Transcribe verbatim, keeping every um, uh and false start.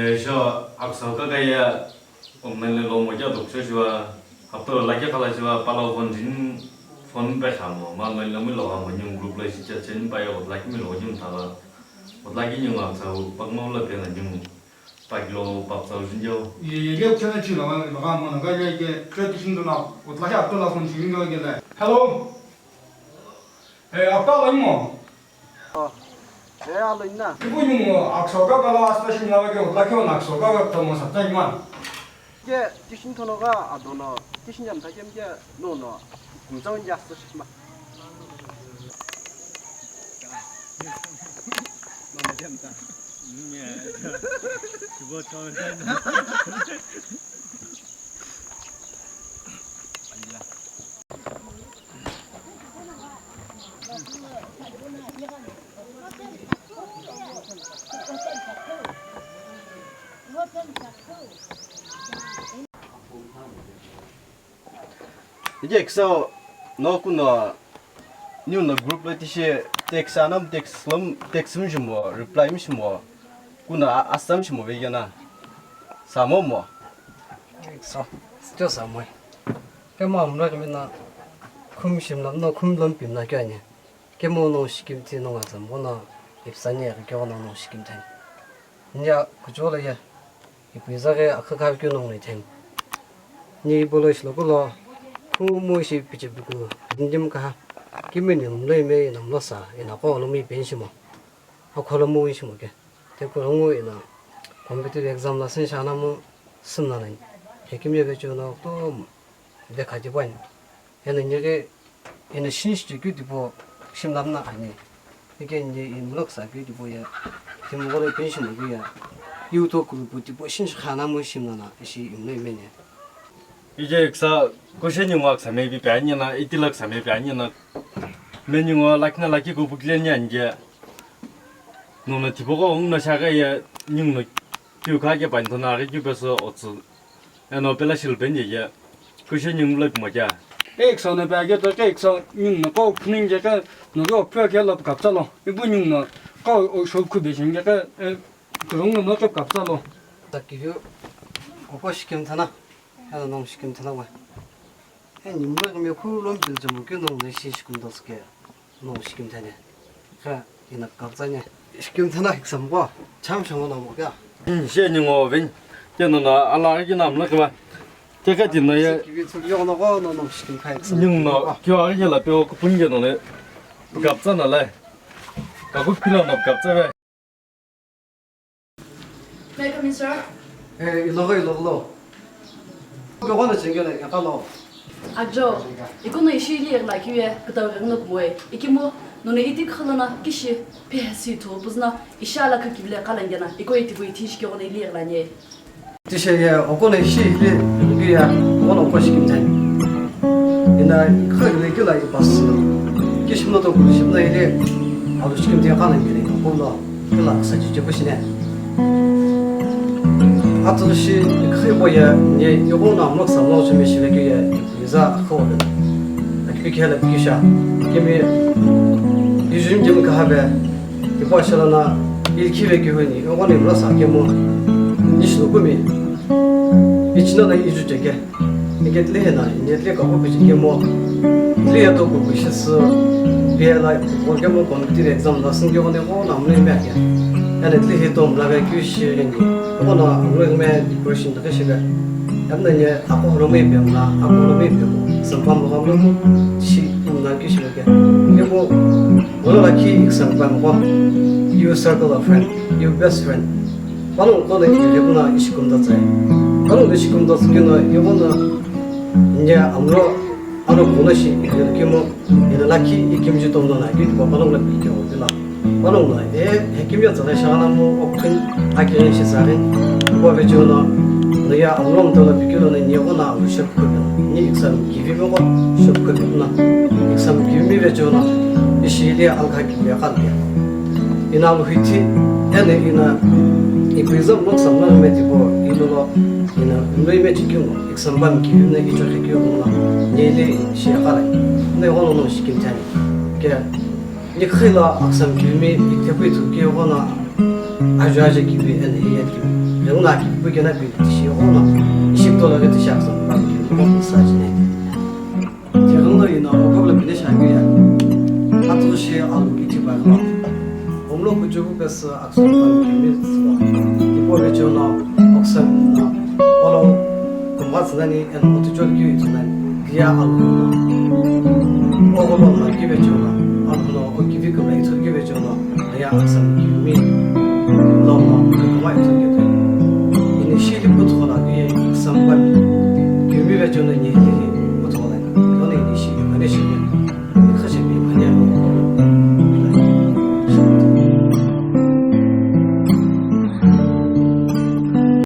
Sho, aksa kaka ye online lo mo kya dok sho shiwa, hapta lo laki khala shiwa, pala phone jin, phone pe kha mo, ma online lo mi lo mo, nyung group lo shi chat chen pa yo, laki mi lo nyung thala. Laki nyung aksa, pak mo lo pe na nyung, pak lo, pak sa jin yo. Ye, ye, le chana chi lo, lo ga mo na ga ye ke, ke ti shin do na, laki hapta lo phone jin yo ke le. Hello? Eh, apa lo mo? Oh. Eh, alo ina. Ibu nyungu aksa kaka lo asta shin lawa ke utla ke on aksa kaka tomo sa tsa iman. Ke tishin thono ga adono, tishin jam thakem ke no no. Kumchang ja asta shima. Mama jam ta. Nya. Kibo ton. Ije kisa no kuno new no group lo tishi text anam text lom text mishimo reply mishimo kuno asam shimo vegena samo mo. So, still somewhere. Kemo amra kemina khum shimlam no khum lom pimna kyo ani. Kemo no shikim ti no ngazam bono ipsani ya kyo no no shikim thani. Nya kuchola ya. Ipuiza ke akha kyo no ngai thani. Ni bolo shilo kulo khumo shi piche buku. Ndim kaha. Kimi ni mlo ime ina mlo sa ina ko lo mi penshimo. Akholo mo ishimo ke. Te kurangu ina competitive exam la sin shana mo simna nani. Hekimi ve chuno to ve khaji bani. Ena nyege ena shin shi kyu tipo shimlam na ani. Ike nye in lok sa kyu tipo ya. Tim gore pension kyu ya. Yu to kuru pu tipo shin shi khana mo shimna na ishi imle mene. Ije kisa question nyungu aksa maybe pe anyina, iti laksa maybe anyina. Me nyungu lakina laki ko bukle nyan je. Nuna tipoko ungna shaka ye nyungno kyu kha ke panthona ake kyu peso otsu. Eno pela shil ben ye ye. Kushe nyung lo pimo kya. Ekso na pa ke to ke ekso nyungno ko pning je ke no ro pyo ke lo kapsa lo. Ibu nyungno ko o shol khu be jing je ke kurung no ke kapsa lo. Takiyo ko ko shikim thana. Eno nong shikim thana wa. He nimla kime khu lom pil jamu ke nong ne shi shikum dos ke. Nong shikim thane. Kha ina kapsa ne. Shikim thana exam ko. Cham shamo na mo kya. Hmm, she ni ngo ven. Ke no na ala ke nam la ke ba. Ke ka tin no ye. Ki bi chu yo no ko no nong shikim kha exam. Nyung no kyo a ke la pe o ku pun ke no le. Kapsa na le. Ka ku pila no kapsa ve. May I come in, sir? Eh, ilogo, ilogo lo. Ilogo lo chengele, yakalo. Ajo, ikono ishi ili yakla kiwe, kutawe kagno kumwe. Ikimo, nune iti khalana kishi, pehasi thu, puzna, ishala kakibile kalangena, iko iti bu iti ishi kyono ili yakla nye. Tishe ye, okono ishi ili, kiya, okono koshi kimten. Ina, khagile kila ipas. Kishimno to kulishimna ili, alushkim tiya kalangele, okono. Kila kisa chiche pushine. Atsu shi kikhi boye nye yogo na mok samlo chumi shile kiye visa kho. Akipikhe la pikisha. Kimi yujun jim kahabe. Kipo shalana ilkhive kihuni yogo ni mla sa kemo. Nishno kumi. Ichino na iju cheke. Nike tile hena, nye tile kapu pichi kemo, tile ya to kuku shi sü, bia la, ko kemo competitive exam la sing kemo ne ko na mle me ake. Ene tile he to mla ga kyu shi ren ni, ko na mle me depression ta shi ga. Em na nye ako holo me be mla, ako holo me be mo, sampam lo mla mo, shi mla kyu shi ke. Kemo, wala la ki exam pam ko, your circle of friend, your best friend. Panongu kono ilepu na ishi kumtatsa. Panongu ishi kumtatsa keno yevo na nye amro ano kono shi ilepu kemo ina lakhi ikimji tomno na ki kwa panongu la pilke o pila. Panongu na e hekimya tsala shana mo okhin akire shi sare. Kwa vejo na na ya amro mtala pikilo na nye ko na amro shep ko ni exam kivi mo ko shep ko na exam kivi mi vejo na ishi ile alkha kivi ya kan ya. Ina lo hiti, ene ina, i prison lo samla me tipo, ino lo, ina, lo ime chikimo, exam bam ki, ina icho kikio na, nili shi akala. Ne wono no shikim tani. Ke, ni khila aksam ki mi, i tepu itu ki wono, ajo ajo ki mi, ene iya ki. Tighenguno aki pu kena pi tishi ono ishi kutola ke tishi aksa pa ki mo sa chine. Tighenguno ino okobla pine sha ke ya. Atu shi alu iti pa ma. Omlo kuchuku pesa aksa pa ki mi tswa. Tipo vechono oksa na olo kumba tsanani en otu chol ki tsanani. Kiya alu no. Ogolo na ki vechono. Alu no o ki vi kumba ito ki vechono. Aya aksam kiumi lomo kakama ito kete. Ini shili puthola ki aksam bami. Kiumi vechono ni hili